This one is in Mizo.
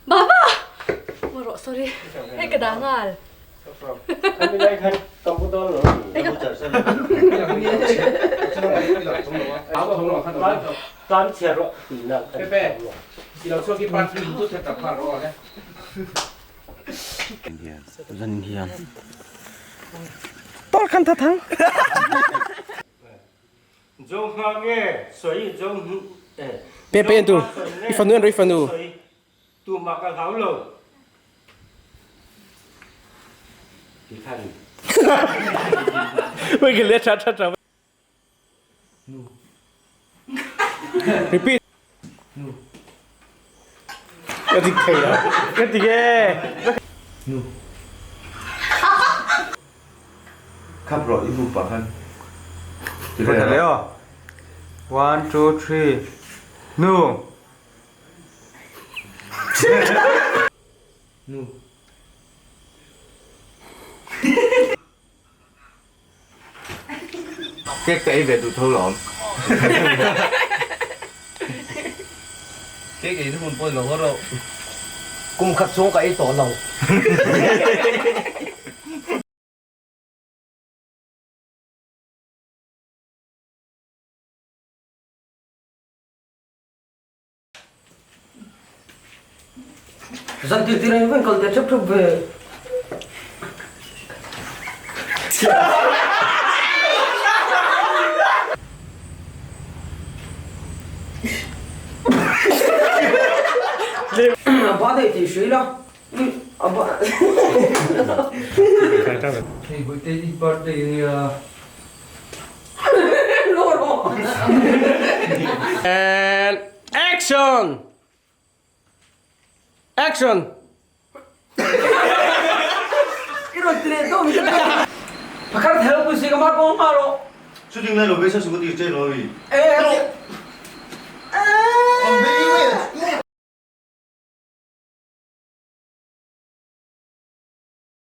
Baba! Maw rawh sorry. Hei ka dah nghal. Pe pe en tur i fanu en rawh i fanu. Tumah ka hlau lo. Ti khan. Wei ka le tha tha tha. Nu. Repeat. Nu. Ka dik thei lo. Ka dik e. Nu. Khap rawh i nu pah khan. Ti ve aw. One, two, three. Nu. Nu. Cake ka ei ve duh tho lawm. Cake ei na hun pawh i lo haw rawh. Kum khat chhung ka ei tawh lo. Zan tir tir in van kal te thep thep ve. A ba dei tih hrui la. A ba. Hei Bawihte i birthday ania. And action! Action! Pakhat thel pui si ka mar ko ma ro. Shooting lai lo be sa su ti che lo wi. Eh. Am be wi.